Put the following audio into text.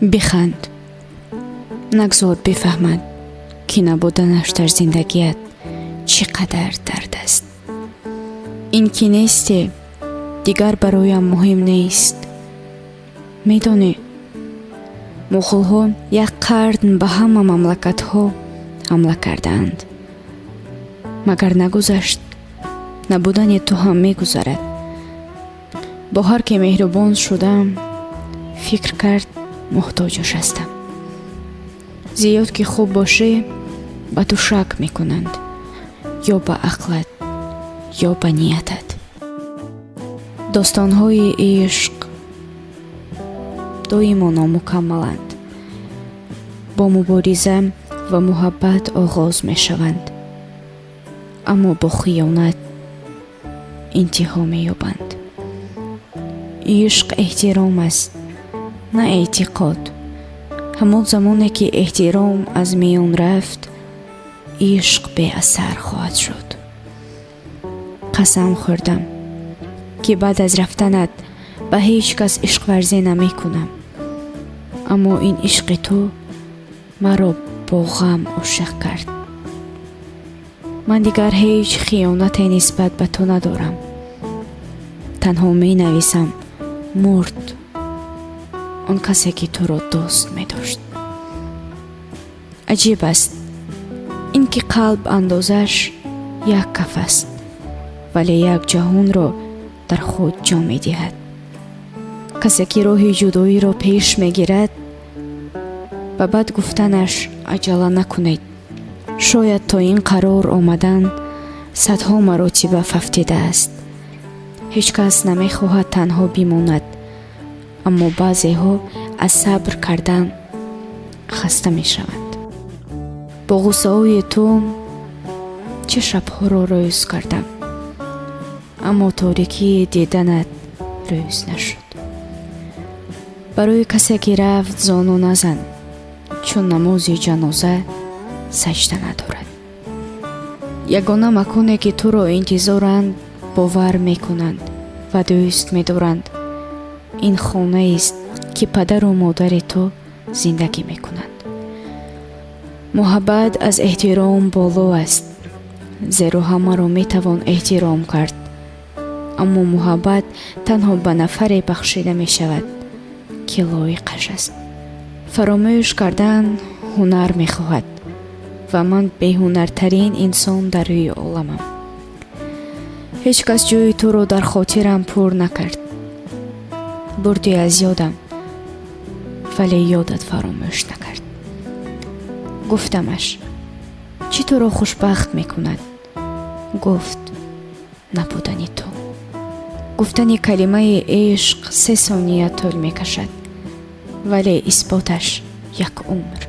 Биханд, нагзор бифаҳмад, ки набуданаш дар зиндагият чӣ қадар дард аст. Ин ки несте, дигар бароям муҳим нест. Медонӣ, муғулҳо як қарн ба ҳама мамлакатҳо ҳамла кардаанд, магар нагузашт? Набудани ту ҳам мегузарад. Бо ҳар ке меҳрубон шудам, фикр кард, муҳтоҷаш ҳастам. Зиёд ки хуб бошӣ, ба ту шак мекунанд, ё ба ақлат, ё ба ниятат. Достонҳои ишқ доимо номукаммаланд. Бо мубориза ва муҳаббат оғоз мешаванд, аммо бо хиёнат интиҳо меёбанд. Ишқ эҳтиром аст, на эътиқод. Ҳамон замоне ки эҳтиром аз миён рафт, ишқ беасар хоҳад шуд. Қасам хӯрдам, ки баъд аз рафтанат ба ҳеҷ кас ишқварзӣ намекунам, аммо ин ишқи ту маро бо ғам ошиқ кард. Ман дигар ҳеҷ хиёнате нисбат ба ту надорам. Танҳо менависам: мурд он касе, ки туро дӯст медошт. Аҷиб аст ин ки қалб андозаш як каф аст, вале як ҷаҳонро дар худ ҷо медиҳад. Касе ки роҳи ҷудоиро пеш мегирад, ба бад гуфтанаш аҷала накунед. Шояд то ин қарор омадан садҳо маротиба фавтидааст. Ҳеҷ кас намехоҳад танҳо бимонад, аммо баъзеҳо аз сабр кардан хаста мешаванд. Бо ғуссаҳои ту чӣ шабҳоро рӯз кардам, аммо торикии диданат рӯз нашуд. Барои касе ки рафт, зону назан, чун намози ҷаноза саҷда надорад. Ягона маконе, ки туро интизоранд, бовар мекунанд ва дӯст медоранд, ин хонаест, ки падару модари ту зиндагӣ мекунанд. Муҳаббат аз эҳтиром боло аст, зеро ҳамаро метавон эҳтиром кард, аммо муҳаббат танҳо ба нафаре бахшида мешавад, ки лоиқаш аст. Фаромӯш кардан ҳунар мехоҳад ва ман беҳунартарин инсон дар рӯи оламам. Ҳеҷ кас ҷои туро дар хотирам пур накард. Бурдӣ аз ёдам, вале ёдат фаромӯш накард. Гуфтамаш: «Чӣ туро хушбахт мекунад?» Гуфт: «Набудани ту». Гуфтани калимаи ишқ 3 сония тӯл мекашад, вале исботаш як умр.